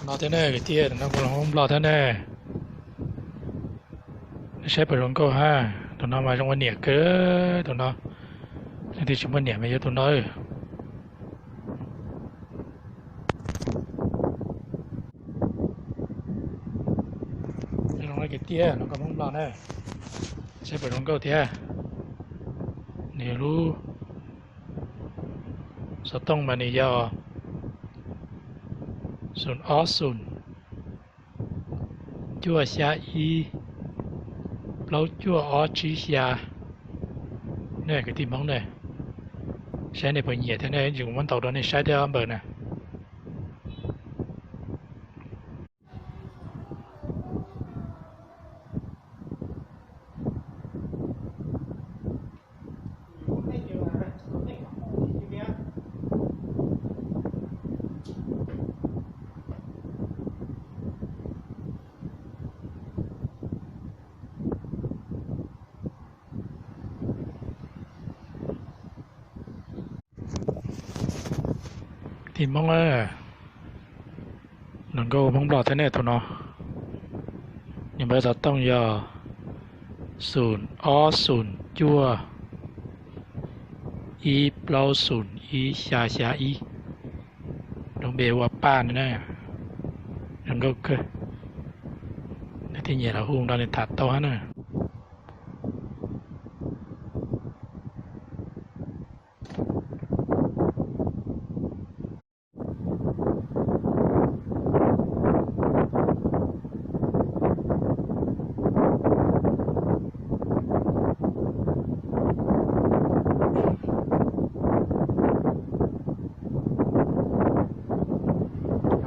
Nplog thiab ne kwv tij, tus no kuj los Hmoob Nplog thiab ne. Nej saib puas zoo nkauj hab? Tus no mas zoo ua niam kawg tus no. Leej twg tsis muaj niam mas yuav tus no. Zoo no kwv tij, no koj Hmoob Nplog na. Saib puas zoo nkauj thiab. Nws lub xov tooj mas nws yog xoom ob xoom cuaj xya ib plaub cuaj ob tsib xya. Nej kwv tij Hmoob ne, saib nej puas nyiam thiab nej, kuv muab ntaus rau nej saib thiab npawg na. Kwv tij Hmoob, zoo nkauj Hmoob Nplog thiab ne tus no. Nws npawb xov tooj yog xoom ob xoom cuaj ib plaub xoom ib xya xya ib. Lub npe ua Paj na. Zoo nkauj kawg. Leej twg nyiam los hu nrog nws tham tau hab na.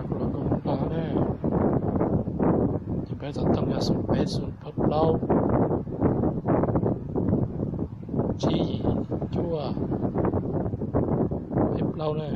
Kuv los nkauj Hmoob Nplog ne. Ces npawb xov tooj yog xoom peb xoom plaub plaub tsib yim cuaj peb plaub na.